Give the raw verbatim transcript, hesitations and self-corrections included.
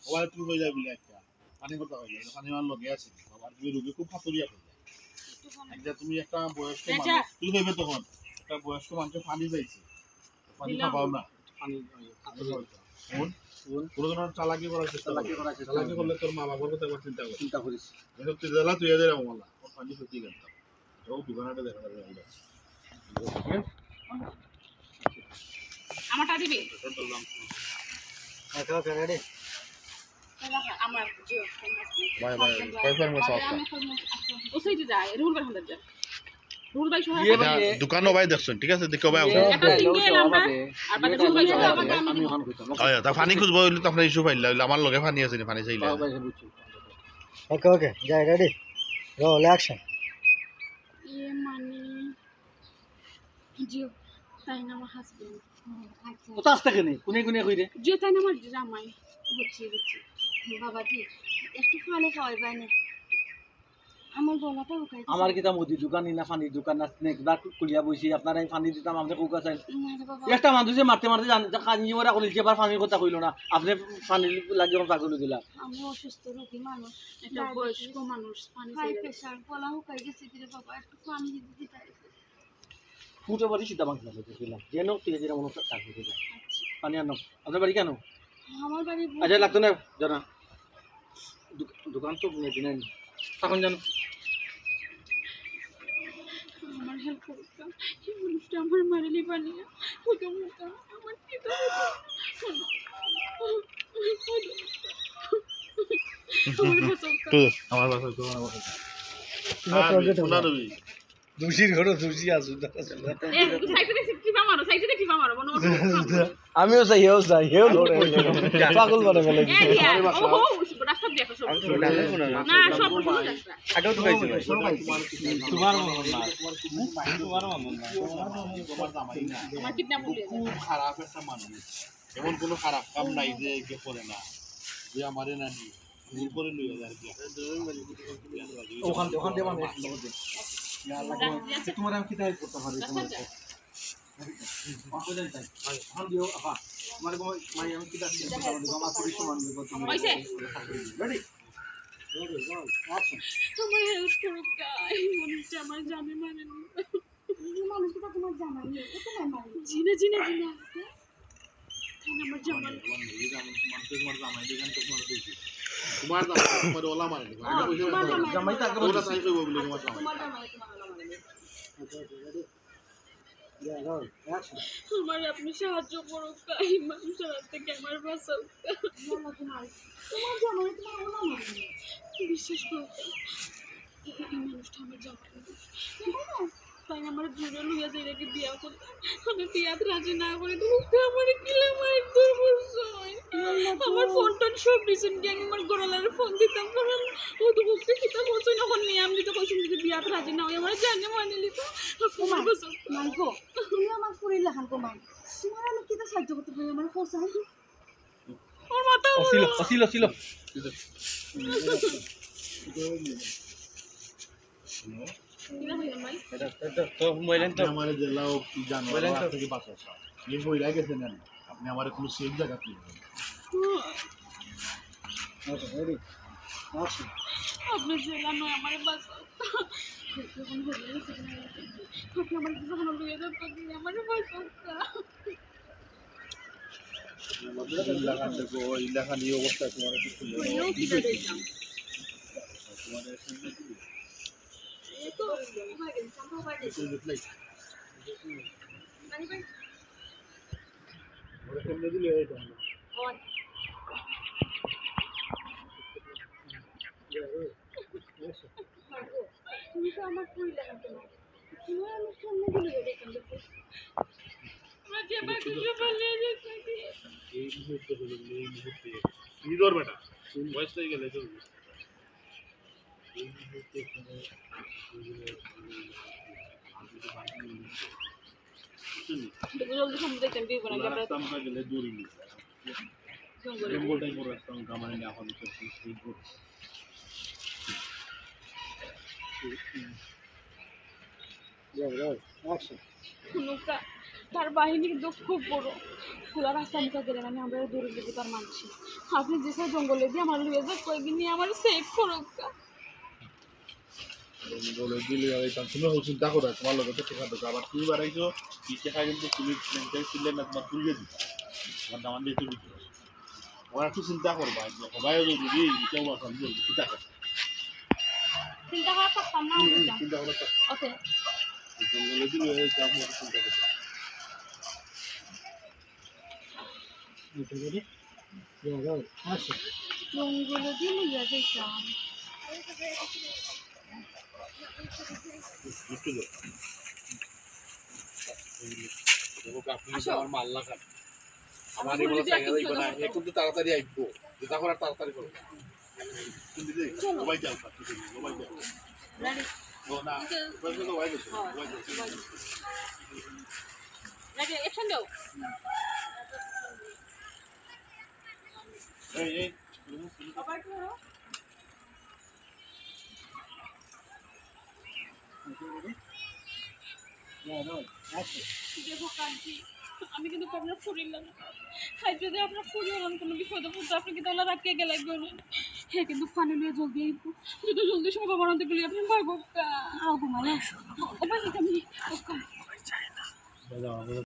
ওবায় তুমি কইলা বুলে একটা পানির কথা কইলা, পানি আমার লগে আছে। বাবা, তুমি রুগী খুব পাতরিয়া কইলা। একটা তুমি একটা বয়স্ক মানুষ, তুমি কইবে তখন, একটা বয়স্ক মানুষে পানি চাইছে, পানি দিলাম। খাবাও না। পানি, পানি। কোন? কোন? কোনো ধরনের চালাকি করার চেষ্টা করবে। চালাকি করলে তোর মা বাবার কথা একবার চিন্তা কর। চিন্তা করিস। এসব তুই জেলা তুই এদের আমলা, ওর পানি সত্যি গেলাম। যাও, দোকানটা দেখা যাবে, আমি যাচ্ছি। আমারটা দিবি? ওকে, ওকে, রেডি। আমার, জি, ভাই, ভাই, কয় ফের মশা আছে? ও সাইডে যায়, রুহুল ভাই হামদার যায়। রুহুল ভাই সহ ইয়ে এটা ভাই, এ- দোকানও ভাই দেখছেন, ঠিক আছে? দেখো ভাই, একটা সিঙ্গেল আমরা, আর বাদে রুহুল ভাই সহ। আমি ওখানে কইতাম। আচ্ছা, তা পানি খুঁজবো, হইলে তো আপনার ইস্যু পাইলা, হইলে আমার লগে পানি আছে নি, পানি চাইলে। হ্যাঁ, ভাই, বুঝছি। ওকে, ওকে, যাই, রেডি। Roll, action. ইয়ে মানে, জি, তাই না আমার হাজবেন্ড। ও তো আসতে কেনে, কোনে কোনে কই রে? জি, তাই না আমার জামাই। বুঝছি, বুঝছি। বাবা জি, একটু পানি খাওয়াই বাইনে। আমার গলাটা হুকাই গেছে। আমার কিতা মুদি দোকান, ই না পানির দোকান, না স্ন্যাক বার খুলিয়া বইছি, আপনারে আমি পানি দিতাম, আপনে কোকা চাইন। না রে বাবা। একটা মানুষে মারতে মারতে জান, যা কান্দি ওরা কইল যে আবার পানির কথা কইল না, আপনে পানির লাগি আমার পাগল দিলা। আমি অসুস্থ রোগী মানুষ। একটা ডায়াবেটিস, বয়স্ক মানুষ, পানি হাই চাইলে। প্রেশার, গলা হুকাই গেছে কি রে বাবা, একটু পানি যদি দিতে। ফুটো বাড়ি সিধা বাংলা বলতে গেলাম। যেন তুই যেটা মনে হচ্ছে কাজ হয়ে যায়। আচ্ছা। পানি আনো। আপনার বাড়ি কেন? আমার বাড়ি আচ্ছা, লাগতো না, জানা। দোক-, দোকান তো নেই, নেই। তখন জানো। আমার হেল্প করুক্কা। এই মানুষটা আমার মারিলি বানিয়া। ওটা মুখা। আমার কি তো আমার বাসা তো, আমার বাসা তো, আমার বাসা তো। আর শোনা রবি। দুষির ঘরে দুষি আসু। এ, সাইডে দেখি টিপা মারো, সাইডে দেখি টিপা মারো, মনে হয়। আমিও চাই, হেও চাই, হেও লড়ে। পাগল বানাই ফেলে। এ, দিয়া, ও, ও, রাস্তা দিয়ে আসো, সব। না, সব, সব রাস্তা। আগেও তো খাইছি ভাই। তোমার মন না। তোমার মন না। তোমার জামাই না। আমার কিডন্যাপ হয়ে খুব খারাপ একটা মানুষ। এমন কোনো খারাপ কাম নাই যে কে করে না। যে আমারে না নিয়ে। ওখান, ওখান দিয়ে মানে তোমার আমি কিতা হেল্প করতে পারি? তোমার ওখান দিয়েও, আপা, তোমার কোনো, মানে, আমি কিতা হেল্প করতে পারি? আমার পরিশ্রম আনবে, তুমি হইছে? রেডি? Ready, roll, action. তোমার হেল্প করুক্কা, এই মানুষটা আমার জানে মানে। এই মানুষটা তোমার জামাই, ও তোমার মাই। জি না, জি না, জি না। তাই না, আমার জামাই। তোমার জামাই, তোমার ওলা মারে। জামাই তো আগে ওটা তাই কইবো বলে তোমার জামাই। তোমার জামাই, তোমার ওলা মারে। রেডি? Roll, action. আমার আপনি সাহায্য করুক্কা, এই মানুষের হাত থেকে আমার বাঁচাউক্কা। তোমার জামাই, তোমার ওলা মারে। বিশ্বাস করুক্কা। এই, এই মানুষটা আমার জামাই। তাই আমার জোরে লইয়া যাই নাকি বিয়া করতে। আমি বিয়াত রাজি না করে তো মুখে আমার কিলা মাইর ধরবো। আমার ফোন টোন সব নিছেন কি আমি আমার গলার ফোন দিতাম পারলাম না। ও তো মুখে কিতা বলছো না ফোন নিয়ে আমি তো কইছি যদি বিয়াত রাজি না হই আমার জানে মানে লিতো। তোমার মানবো তুমি আমার ফুরির লাখান কমাই। তোমার আমি কিতা সাহায্য করতে পারি আমার ফোন ওর মাথা অসিল, অসিল, অসিল। এটা, এটা তো মোবাইল তো। আমার জেলাও কি জানো, মোবাইল তো। থেকে বাঁচা। এই বইরা গেছে না, আপনি আমার কোনো সেফ জায়গা তুলবেন। আচ্ছা, রেডি। আচ্ছা। আপনি জেলা নয়, আমার বাঁচা। আপনি আমার কিছু কোনো লুয়ে যান, আপনি আমার বাঁচা। এই লেখান দেখো, এই লেখান এই অবস্থায় তোমার একটু খুলে দাও। কইও কি করে দিতাম? তোমার একটু খুলে দাও। এই তো, উঠে গেছে, আমরা উঠে গেছি। একটু reply। মানে ভাই, ওরা কেমনে দিলে এই তো? ওই। তুমি তো আমার কই লাগাতে না। তুমি আমার সামনে দিলে বেটা কেন দেখো? আমার যে আমার কিছু বললে যে এই মুহূর্তে বলুন, এই মুহূর্তে। কি ধর বেটা? বয়স হয়ে গেলে চলবে। এই মুহূর্তে কোনো জলদি সামনে দেখতেন, বিয়ে করেন, আমরা রাস্তা আমরা গেলে দৌড়ি নিয়ে। জঙ্গল। জঙ্গল টাইপের রাস্তা, আমরা মানে এখন তো কি, কি করব? যাও, যাও, action। হুনুকা, তার বাহিনী কিন্তু খুব বড়। খোলা রাস্তা মুখা গেলে মানে আমরা দূরে দিব তার মানুষ। আপনি যে সব জঙ্গলে দিয়ে আমার লুয়ে যাক কয়েকদিন নিয়ে আমার সেভ করুক। জঙ্গলে দিলে আর এই কাম তুমি এখন চিন্তা করো, তোমার লগে তো টেকা দরকার। আবার তুমি বাড়াইছো, এই টেকা কিন্তু তুমি মেনটেন করলে না, তোমার তুলিয়ে দিবা। তোমার দামান দিয়ে তুমি দিবা। ওরা একটু চিন্তা করবা, যে সবাই যদি এটাও আসাম জলদি চিন্তা করো। চিন্তা করা পারতাম না, আমি হুম, চিন্তা। চিন্তা করো তো। ওকে। জঙ্গলে দিলে এই কাম চিন্তা করো। জঙ্গলে দিয়ে লইয়া যাইতাম। একটু দে। দেখো, আপনি যদি আসো। আমার মাল না খান। আমার আমার এগুলো গুলি দিয়ে চাইলে কিচ্ছু দেখবো না। হতে এখন তো তাড়াতাড়ি আইবো। যেটা করার তাড়াতাড়ি করো। কিন্তু যে, চলো। মোবাইল চাও, মোবাইল চাও। রেডি? ও না, ওকে। মোবাইল তো মোবাইল আছে, হ্যাঁ, মোবাইল আছে। মোবাইল আছে। রেডি, অ্যাকশন দাও। এই, এই, আবার কি হলো? দেখো কাকি, আমি কিন্তু আপনার ফুরির লাগে। আর যদি আপনার ফুরি হলেন কোনো বিপদে পড়তে, আপনি কিন্তু ওনার আটকে গেলে বলুন। হে কিন্তু পানি নিয়ে জলদি আইব। যদি জলদি সম্ভব বানাতে গেলে আপনি ভাগো কা। আও ঘুমালে আসো। ও ভাই, আমি, ও কা। দাদা, আমাদের